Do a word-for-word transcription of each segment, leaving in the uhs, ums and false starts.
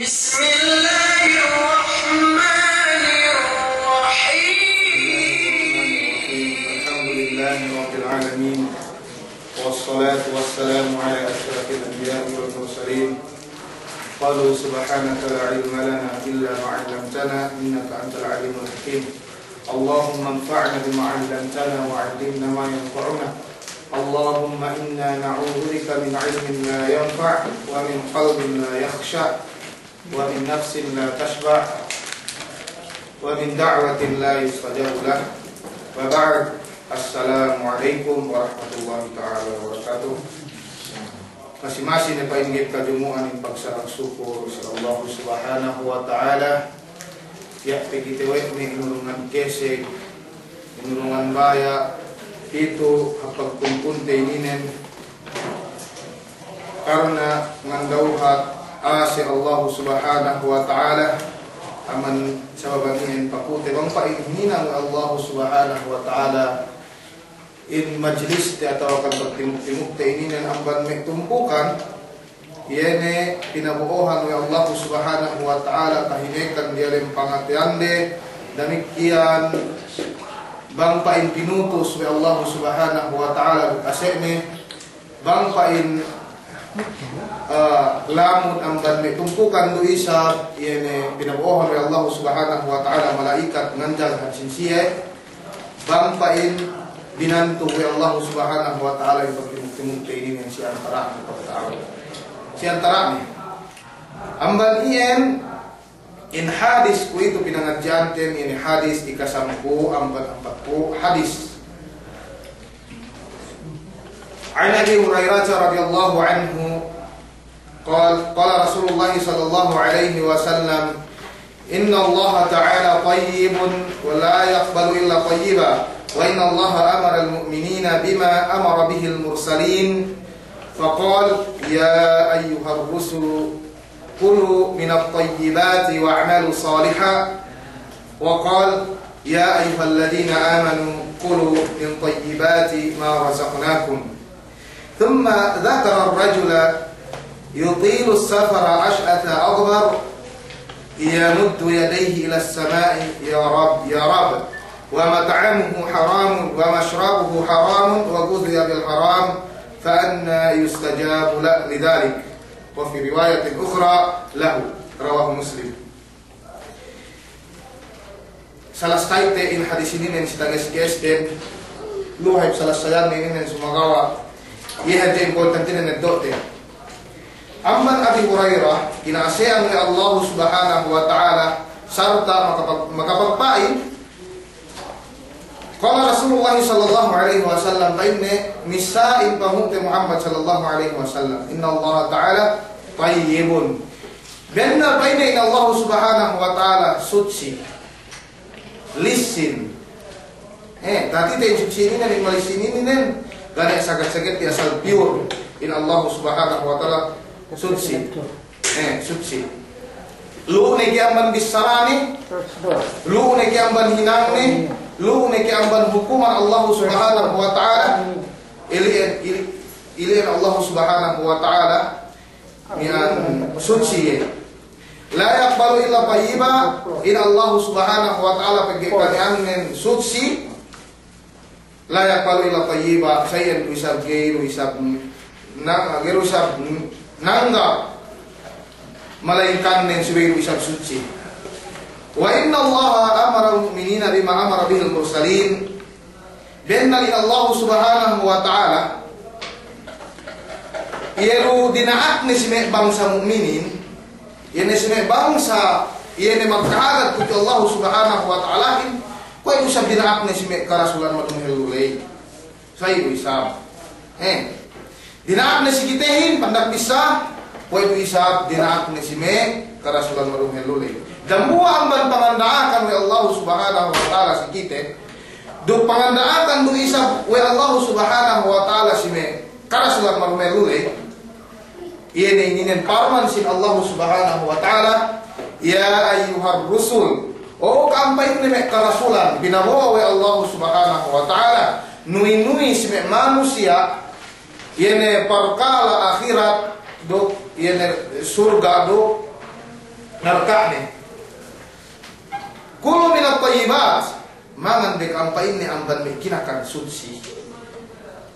بسم الله الرحمن الرحيم. الحمد لله رب العالمين. والصلاة والسلام على أشرف الأنبياء والمرسلين. قالوا سبحانك لا علم لنا إلا ما علمتنا إنك أنت العليم الحكيم. اللهم انفعنا بما علمتنا وعلمنا ما ينفعنا. اللهم إنا نعوذ بك من علم لا ينفع ومن قلب لا يخشع ومن نفس لا تشبع ومن دعوة لا يستجاب لها. وبعد. السلام عليكم ورحمة الله تعالى وبركاته. Masi-masi ne pa'in ga'i kajumu'an in pagsarang sukul si Allahu Subhanahu wa Ta'ala. Tiya' pe kite we' ne inurungan keseg, inurungan baya', pitu hap pagkumpulnte ininen. Karna nganda'uhat a'a si Allahu Subhanahu wa Ta'ala, amban sababan iyan pakute bang pa'in hininang Allahu Subhanahu wa Ta'ala in majliste atawa kan pagtimuk-timukte ininen amban me' tumpukan, iye ne pinabo'ohan we' Allahu Subhanahu wa Ta'ala tahinekan diyalem pangateyande, damikkiyan bang pa'in pinutus we' Allahu Subhanahu wa Ta'ala duk ase'ne, bang pa'in, eh, lamud amban me' tumpukan du isab, iye ne pinabo'ohan we' Allahu Subhanahu wa Ta'ala mala'ikat nganjal hadsin siye, bang pa'in binantu we' Allahu Subhanahu wa Ta'ala in pagtimuk-timukte ininen si antara'ne pagta'u. Si antara'ne. Amban iyan, in hadis kuwe'itu pinangadji'anten, in hadis ikasampū' ampat, ampatpū' hadis. عن أبي هريرة رضي الله عنه قال، قال رسول الله صلى الله عليه وسلم: إن الله تعالى طيب ولا يقبل إلا طيبا، وإن الله أمر المؤمنين بما أمر به المرسلين، فقال: يا أيها الرسل كلوا من الطيبات واعملوا صالحا. وقال: يا أيها الذين آمنوا كلوا من طيبات ما رزقناكم. ثم ذكر الرجل يطيل السفر أشعث أغبر يمد يديه إلى السماء: يا رب، يا رب، ومطعمه حرام ومشربه حرام وغذي بالحرام، فأنى يستجاب ل-، لذلك؟ وفي رواية أخرى له، رواه مسلم. Salasayte in hadis ininen si tages-gesden, luhayp salasayanne ininen sumagawa' iye hadja importantinen eddo'te. Amban Abi Hurairah, kinaase'an we' Allahu Subhanahu wa Ta'ala, sarta' makapag-, makapagpa'in, قال رسول الله صلى الله عليه وسلم, pa'inne, missā in panghu'te Muhammad sallallahu alaihi wasallam, إن الله تعالى طيب. Bennal pa'inne in Allahu Subhanahu wa Ta'ala sutsi, lissin. Eh, ta'u te in sutsi ininen, in malissin ininen, ga' ne saget-saget, asal pure in Allahu Subhanahu wa Ta'ala sutsi. Eh, sutsi. Lu'u ne ke amban bissarane, lu'u ne ke amban hinangne, lu'u ne ke amban hukuman Allahu Subhanahu wa Ta'ala, ili'en, ili-, ili'en Allahu Subhanahu wa Ta'ala, miya'an sutsi iye. لا يقبل إلا طيبا, in Allahu Subhanahu wa Ta'ala pegge' kani'annen sutsi, لا يقبل إلا طيبا, sa iyan du isab ga'i du isab na-, ga'i du isab nangga', malaingkan ne subey du isab sutsi. وإن الله أمر المؤمنين بما أمر به المرسلين. Bennal in Allahu Subhanahu wa Ta'ala, iye du dina'akne si me' bangsa mu'minin, iye ne si me' bangsa, iye ne magkahagad tudju Allahu Subhanahu wa Ta'alahin, kuwe' du isab dina'akne si me' karasulan madumahellu ley. Sa iye du isab. Eh. Dina'akne si kitehin, pandak bissā, kuwe' du isab dina'akne si me' karasulan madumahellu ley. Dambuwa' amban panganda'akan we' Allahu Subhanahu wa Ta'ala si kite, duk panganda'akan du isab we' Allahu Subhanahu wa Ta'ala si me' karasulan madumahellu ley. Iye ne ininen parman sin Allahu Subhanahu wa Ta'ala, يا أيها الرسل, o ka'am pa'inne me' karasulan, binabo'o we' Allahu Subhanahu wa Ta'ala, nuwi-nuwi si me' manusiya', iye ne parkala' ahirat duk, iye ne surga' duk, narka'ne. Kulu minat tayyibat, mangan be ka'am pa'inne amban me' kinakan sutsi.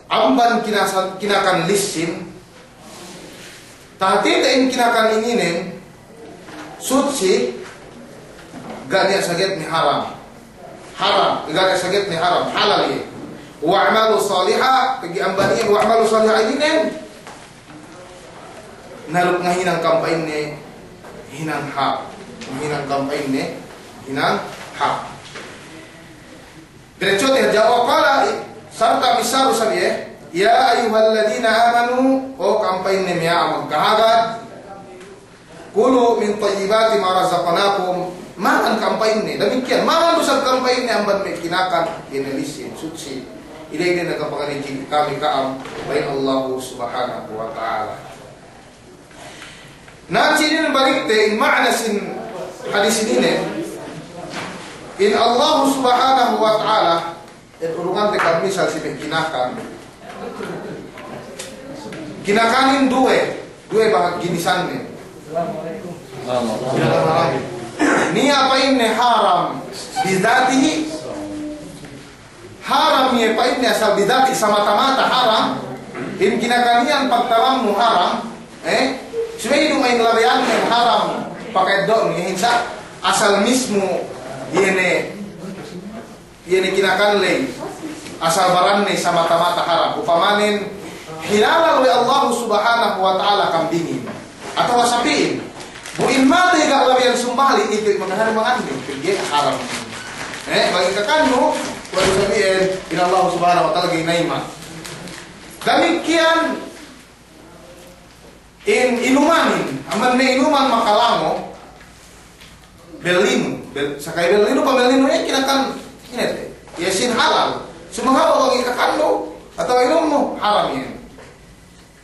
Amban kinasa-, kinakan lissin. Tahatite in kinakan ininen, sutsi, ga' niya' sagetne haram. Haram, ga' niya' sagetne haram, halal iye. Wa'malu saliha, pegge' amban iye, wa'malu saliha ininen. Na duk ngahinang ka'am pa'inne hinang hāp. Ngahinang ka'am pa'inne hinang hāp. Diretso te hadja, wa qala, sarta' bissā du isab iye, ya ayyuhalladhina amanu, o ka'am pa'inne me' a'a magkahagad, kulu min tayyibati ma razaqnakum, mangan ka'am pa'inne, damikkiyan, mangan du isab ka'am pa'inne amban me' kinakan, ine lissin, sutsi, ine-ine ne kapangarijiki kami ka'am, pa'in Allahu Subhanahu wa Ta'ala. Na, si inin balikte, in ma'ana sin hadis ininen, in Allahu Subhanahu wa Ta'ala, in urungante ka'am misal si me' kinakan. Kinakanin duwe, duwe bahag ginisanne. Niya' pa'inne haram bidhatihi, haram iye pa'inne asal bidhati samata-mata haram, in kinakan iyan pagtamamnu haram, eh, subey duma'in labeyannen haram, paka'eddo'nu iye hinsa', asal mismu iye ne, iye ne kinakan ley, asal baranne samata-mata haram. Upamanen, hilalal we' Allahu Subhanahu wa Ta'ala kambingin. Atawa sapi'in. Bu in matey ga' labeyan sumbali, itu magahari manganne, pegge' haram. Eh, bang ikakannu, kuwe' du sabi'in, in Allahu Subhanahu wa Ta'ala ga'i nayima'. Damikkiyan, in inumanin, amban me' inuman makalango, bellinu, bel-, sakay bellinu, pa bellinu, eh, kinakan, ine te, iye sin halal. Sumagawa' bang ikakannu, atawa inumnu, haram iyan.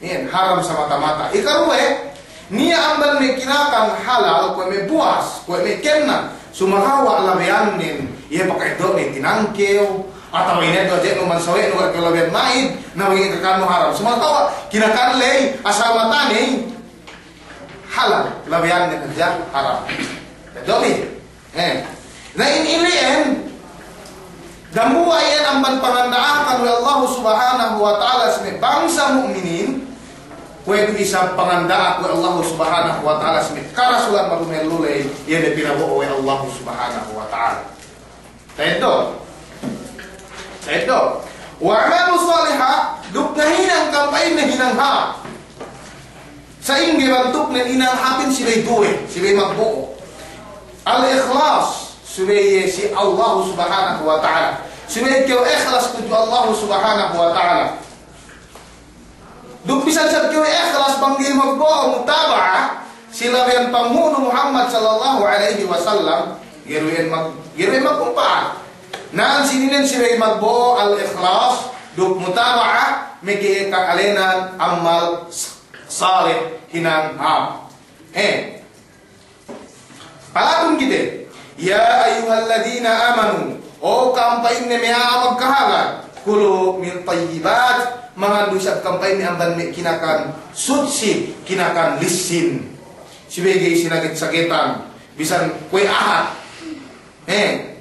Iyan, haram samata-mata. Ikaruwe, niya' amban me' kinakan halal, kuwe' me' buwas, kuwe' me' kenna. Sumagawa' labeyannen, iye paka'eddo'ne tinangkew, atawa ineddo' hadja inuman sawe'nu, ga' kew labeyan ma'id, na bang ikakannu haram. Sumagawa' kinakan ley, asal matane, halal, labeyannen hadja haram. Eddo'bi. Eh. Na in ili'en, dambuwa' iyan amban panganda'akan we' Allahu Subhanahu wa Ta'ala si me' bangsa mu'minin, kuwe' du isab panganda'ak we' Allahu Subhanahu wa Ta'ala si me' karasulan madumellu ley, iye ne pinabo'o we' Allahu Subhanahu wa Ta'ala. Ta'eddo'. Ta'eddo'. Wa'malu saliha, duk ngahinang ka'am pa'inne hinang hāp. Sa'ingge bantuknen hinang hāpin? Subey duwe, subey magbo'o. Al-ikhlas, subey iye si Allahu Subhanahu wa Ta'ala. Subey kew ikhlas tudju Allahu Subhanahu wa Ta'ala. Duk bisan isab kew ikhlas bang ga'i magbo'o mutaba'a si labeyan panghu'nu Muhammad sallallahu alaihi wasallam, ga'i du iyan mag-, ga'i du iyan magkumpa'at. Na, si inin subey magbo'o al-ikhlas, duk mutaba'a, meke ka'alenan amal s-, salih hinang hāp. Eh. Palakun kite, ya ayyuhalladhina amanu, o ka'am pa'inne me' a'a magkahagad, kulu min tayyibat, mangan du isab ka'am pa'inne amban me' kinakan sutsi, kinakan lissin. Subey ga'i sinaget-sagetan, bisan kuwe' ahat. Eh,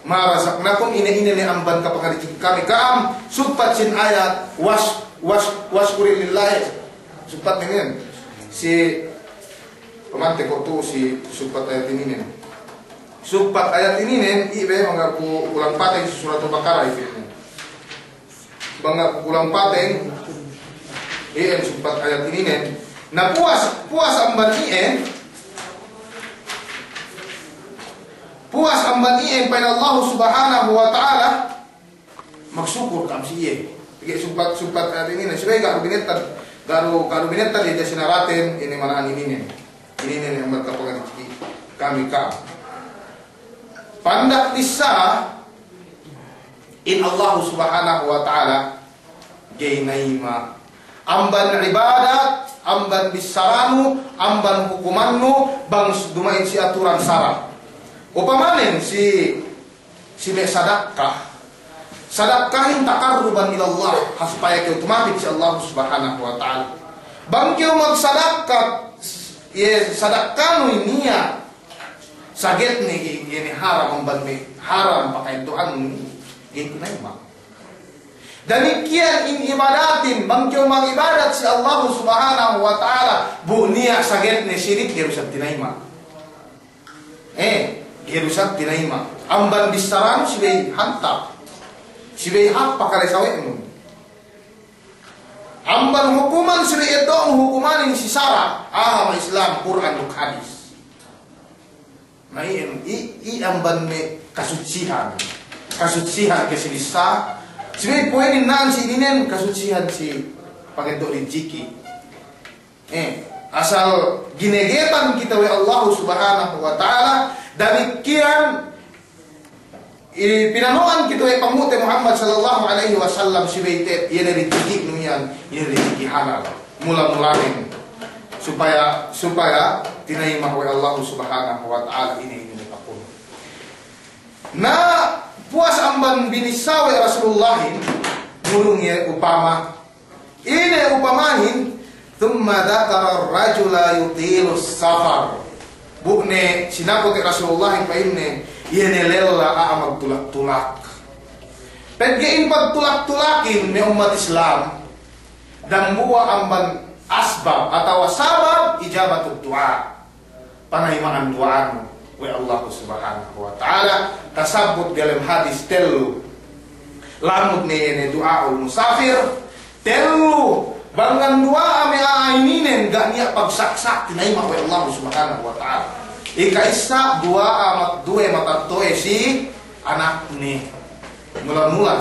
ma razaqnakum, ine-ine ne amban kapangarijiki kami ka'am, sugpat sin ayat, was-, was-, washkuri lillahi. Sugpat inin. Si pamante ko' tu si sugpat ayat ininen. Sugpat ayat ininen, iye be, bang ga' ku kulang pateng si Suratul Baqarah iye be. Bang ga' ku kulang pateng, iyan sugpat ayat ininen. Na puwas, puwas amban iyan, puwas amban iyan pa'in Allahu Subhanahu wa Ta'ala, magsukur ka'am si iye. Pegge' sugpat, sugpat ayat ininen, subey ga' du binettad, ga' du, ga' du binettad iye, hadja sinaraten, ine mana'an ininen. Ininen ne amban kapangarijiki kami ka'am. Pandak bissā, in Allahu Subhanahu wa Ta'ala ga'i nayima' amban ibadat, amban bissaranu, amban hukumannu, bang s-, duma'in si aturan sara'. Upamanen si, si me' sadakka. Sadakkahin taqarruban ilallah, ha supaya kew tumapit si Allahu Subhanahu wa Ta'ala. Bang kew magsadakka, iye sadakkanu in niya' sagetne, iye ne haram amban me' haram paka'eddo'annu, ga'i tinayima'. Damikkiyan in ibadatin, bang kew mangibadat si Allahu Subhanahu wa Ta'ala, bu niya' sagetne sirik, ga'i du isab tinayima'. Eh, ga'i du isab tinayima'. Amban bissaranu subey hantap, subey hāp pakale sawe'nu. Amban hukuman subey eddo'nu hukumanin si sara', agama Islam, Kur'an duk hadis. Na iyan, i, i amban me' kasutsihan. Kasutsihan ke si bissā. Subey puwenin na'an si ininen kasutsihan si pangeddo' rijiki'. Eh, asal ginegetan kite we' Allahu Subhanahu wa Ta'ala, damikkiyan i pinano'an kite we' Panghu'te Muhammad sallallahu alaihi wasallam, subey te, iye ne rijiki'nu iyan, iye ne rijiki' halal. Mula-mulanen. Supaya, supaya tinayima' we' Allahu Subhanahu wa Ta'ala ine-ine ne pakun. Na puwas amban binissā we' Rasulullahin, ngurung iye upama. Ine upamahin, thumma dhakara ar-rajula yutilus safar. Bu ne sinakut we' Rasulullahin pa'inne, iye ne lella a'a magtulak-tulak. Pegge' in pagtulak-tulakin me' ummat Islam, dambuwa' amban asbab atawa sabab ijabatud du'a. Panayima'an duwa'anu we' Allahu Subhanahu wa Ta'ala, tasabbut diyalem hadis tellu. Lamud ne iye ne du'aul musafir, tellu, bang nganduwa'a me' a'a ininen ga' niya' pagsaksa' tinayima' we' Allahu Subhanahu wa Ta'ala. Ika'issa duwa'a mat-, duwe matetto'e si anakne. Mula-mula.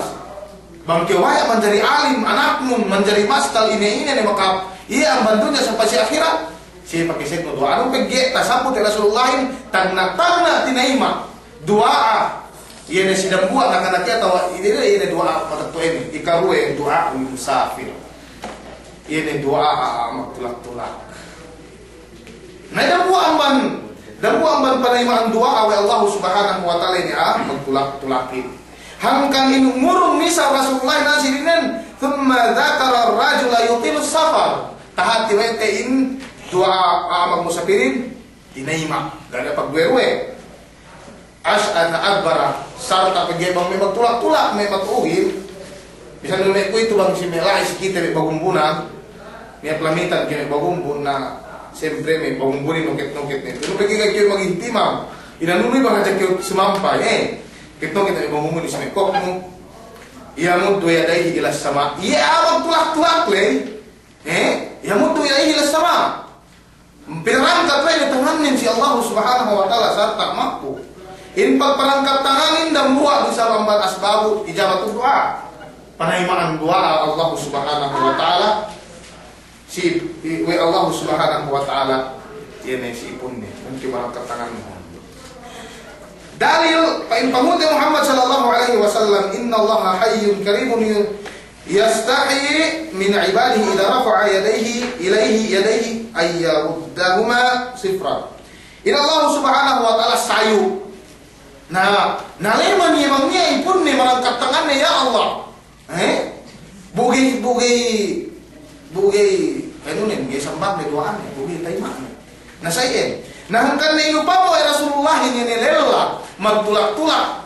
Bang kew baya' manjari alim anaknun, manjari maskal ine-ine ne makap, iye amban dunya sampay si ahirat. Siye pakesegnu duwa'anun pegge' tasabbut we' Rasulullahin, tagna'-tagna' tinayima' duwa'a. Iye ne si dambuwa' naka-naka atawa iye ne, iye ne duwa'a matetto'ehin. Ikaruwe du'aul musafir. Iye ne duwa'a a'a magtulak-tulak. Na dambuwa' amban, dambuwa' amban panayima'an duwa'a we' Allahu Subhanahu wa Ta'ala ine a'a magtulak-tulakin. Hangkan in ngurung misal Rasulullah nasi dinen, thumma dhakara ar-rajula yutilus safar. Tahati we' te in duwa'a a'a magmusafirin, tinayima', ga' niya' pagduwe-ruwe. Ash'atha aghbara, sarta' pegge' bang me' magtulak-tulak, me' matu'uhin. Bisan du me' kuwe'itu bang si me' la'i si kite me' bagumbunan, me' palamitan ke me' bagumbun na, siyempre me' bagumbunin noket-noket ne. Pero pegge' ga'i kew magihtimam, inanunu bang hadja kew sumampay, eh. Noket-noket me' bagumbunin si me' koknu. Yamuddu yadayhi ilas sama'. Iye a'a magtulak-tulak ley. Eh? Yamuddu yadayhi ilas sama'. Pinarangkat we' ne tangannen si Allahu Subhanahu wa Ta'ala sarta' ma'pu. In pagparangkat tanganin dambuwa' du isab amban asbabu ijabatud du'a. Panayima'an duwa'a Allahu Subhanahu wa Ta'ala. Si, i, we' Allahu Subhanahu wa Ta'ala. Iye ne si ipunne. Mungkin parangkat tanganin. Dalil, pa'in Panghu'te Muhammad sallallahu alaihi wasallam, "Innallaha hayyun karimun yu-, yastahyi min ibadihi idza rafa'a yadayhi, ilaihi yadayhi an yaruddahuma sifran." In Allahu Subhanahu wa Ta'ala sayu. Na, naleman iye bang niya' ipunne marangkat tanganne, "Ya Allah." Eh? Bu ga'i, bu ga'i, bu ga'i, anu ne, ga'i sambatne duwa'anne, bu ga'i tayima'ne. Na sa iyan. Na hangkan ne inupama we' Rasulullahin iye ne lella magtulak-tulak.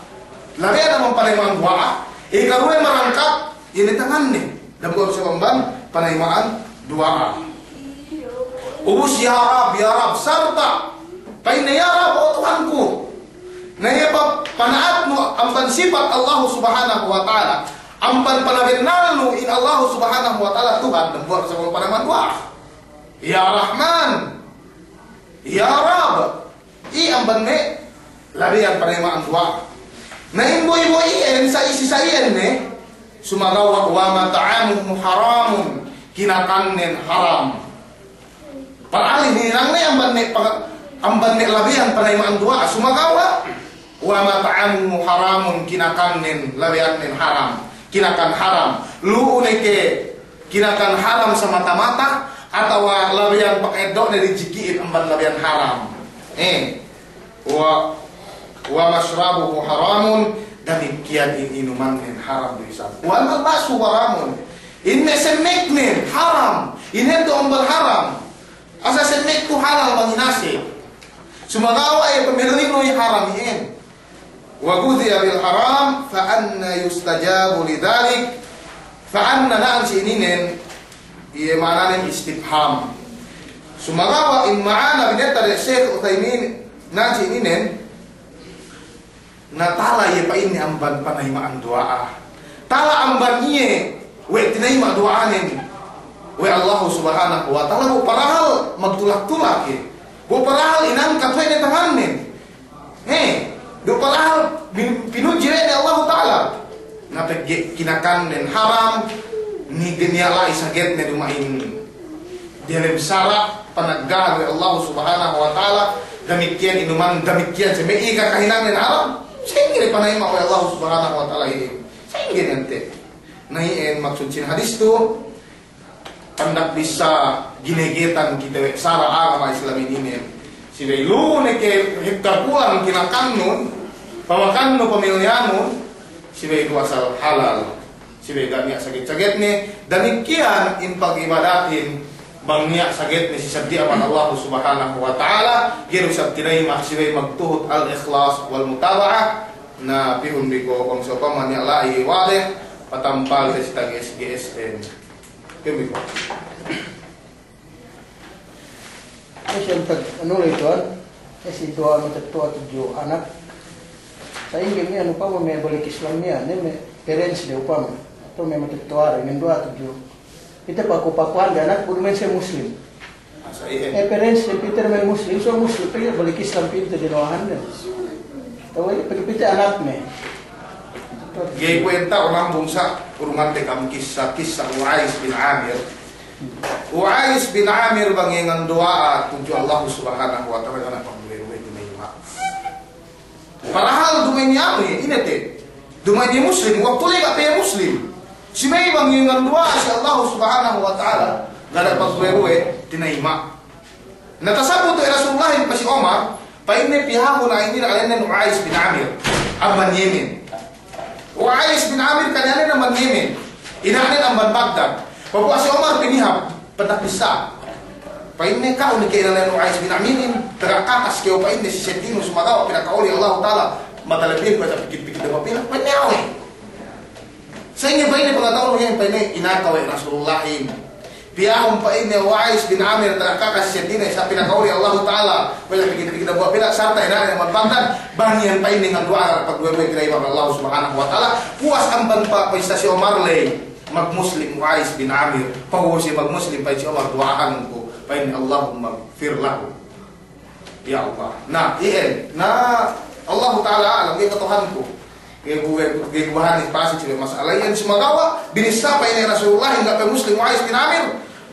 Labeyan amban panayima'an duwa'a, ikaruwe marangkat, iye ne tanganne. Dambuwa' du isab amban panayima'an duwa'a. Ubus, "Ya Rab, ya Rab," sarta'. Pa'inne, "Ya Rab, o Tuhanku." Na iye pa-, pana'atnu amban sipat Allahu Subhanahu wa Ta'ala. Amban panabennalnu in Allahu Subhanahu wa Ta'ala Tuhan, dambuwa' du isab amban panayima'an duwa'a. Ya Rahman, ya Rab, i amban me' labeyan panayima'an duwa'a. Na in boy-boy iyan, sa isi sa iyan ne, sumagawa' wa mat'amuhu haramun, kinakannen haram. Parali hinangne amban me' panga-, amban me' labeyan panayima'an duwa'a, sumagawa' wa mat'amuhu haramun, kinakannen, labeyannen haram, kinakan haram. Lu'u ne ke kinakan haram samata-mata, atawa labeyan paka'eddo'ne rijiki'in amban labeyan haram. Eh. Wa, wa mashrabuhu haramun, damikkiyan in inumannen haram du isab. Wa malbasuhu haramun. In me' semmeknen haram, ineddo' amban haram. Asal semmek tu halal bang inase'. Sumagawa' iye pamellinu iye haram iyan. Wa ghudhiya bil haram, fa anna yustajabu li dhalik? Fa anna na'an si ininen, iye ma'ananen istifham. Sumagawa' in ma'ana binetta de Sheikh Uthaymin na'an si ininen, na tala iye pa'inne amban panayima'an duwa'a. Tala amban iye we' tinayima' duwa'anen we' Allahu Subhanahu wa Ta'ala, bu parahal magtulak-tulak iye. Bu parahal inangkat we' ne tangannen. He, bu parahal pin-, pinudji we' ne Allahu Ta'ala. Na pegge' kinakannen haram, ni-, niya' la'i sagetne duma'in diyalem sara' panaggahan we' Allahu Subhanahu wa Ta'ala, damikkiyan inuman, damikkiyan seme' iye kakahinangnen haram, sa'ingge ne panayima' we' Allahu Subhanahu wa Ta'ala iyan. Sa'ingge ne ante'. Na iyan maksud sin hadis tu, pandak bisa ginegetan kite we' sara' agama Islam inin. Subey lu ne ke hekka kulang kinakannun, pamakannu, pamiliyanun, subey du asal halal. Subey ga' niya' saget-sagetne, damikkiyan in pagibadatin, bang niya' sagetne si saddi' amban Allahu Subhanahu wa Ta'ala, ga'i du isab tinayima', subey magtuhut al-ikhlas wal mutaba'ah. Na pihun bi ko' bang sa'upama niya' la'i wadih, patampal te si tages-gesen. Pihun bi ko'. Kasi ang tag-, anu ley tuwan, kasi duwa matetto'a tudju anak. Sa'ingge miya'an upama me' balik Islam miya'an, ne me' parents de upama. Atawa me' matetto'a de, me' duwa tudju. Kite paku-pakuhan de anak, bu duma'in siye Muslim. Asa iye. E parents de pite duma'in Muslim, so Muslim, pegge' balik Islam pite dinuwahan de. Tawa iye, pegge' pite anakne. Ga'i kuwenta, unambung sa' urungan te kam kissa, kissa Uwais bin Amir. Uwais bin Amir bang iye nganduwa'a tudju Allahu Subhanahu wa Ta'ala ga' niya' pagduwe-duwe tinayima'. Parahal duma'in iye anu iye, ine te? Duma'in iye Muslim, waktu ley ga' pe iye Muslim. Subey bang iye nganduwa'a si Allahu Subhanahu wa Ta'ala, ga' niya' pagduwe-duwe tinayima'. Na tasabut we' Rasulullahin pa si Umar, pa'inne pihahun inin, ēnnen Uwais bin Amir, amban Yemen. Uwais bin Amir kan ēnnen amban Yemen, ina'nen amban Bagdad. Papuwas si Umar pinihap, pandak bissā. Pa'inne, ka'u ne ke ina'nen Uwais bin Amirin, taga kakas kew pa'inne si seddinu sumagawa' pinaka'uli Allahu Ta'ala, matalebbin kuwe' sa pikit-pikit dambuwa' pilak, pa'inne awe. Sa'ingge pa'inne pangata'uhun iyan, pa'inne inaka we' Rasulullahin. Piyahun pa'inne Uwais bin Amir taga kakas seddine sa' pinaka'uli Allahu Ta'ala, kuwe' sa pikit-pikit dambuwa' pilak, sarta ina'nen amban Bagdad, bang iyan pa'inne nganduwa'a pagduwe-duwe tinayima' we' Allahu Subhanahu wa Ta'ala, puwas amban pa, pa'in sa si Umar ley, magmuslim Uwais bin Amir, pag'ubus iye magmuslim pa'in si Umar duwa'ahanun ku, pa'inne Allahummaghfir lahu. Ya Allah. Na, iyan. Na, Allahu Ta'ala a'lam, ga'i kata'uhanku. Ga'i ku, ga'i ku, ga'i ku bahani pasik si mas'ala iyan, sumagawa' binissā pa'inne Rasulullahin ga' pe Muslim Uwais bin Amir,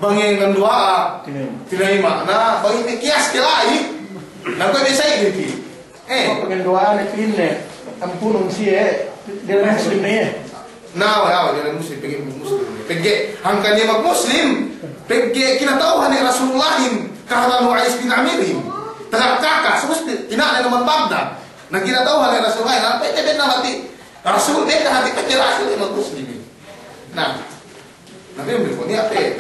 bang iye nganduwa'a tinayima'. Na, bang iye kiyas ke la'i. Na, kuwe' bissā iye ki. Eh. Apa nganduwa'ane pa'inne, ampunun siye, diyalem Muslim ne iye. Na, awe', awe', diyalem Muslim, pegge' Muslim. Pegge' hangkan iye magmuslim, pegge' kinata'uhan we' Rasulullahin kahalan Uwais bin Amirin. Taga kakas, terus ina'nen amban Bagdad. Na kinata'uhan we' Rasulullahin, na pegge' bennal hati' Rasul, bennal hati' pegge' Rasul iye magmuslim. Na, na pegge' niya' pe.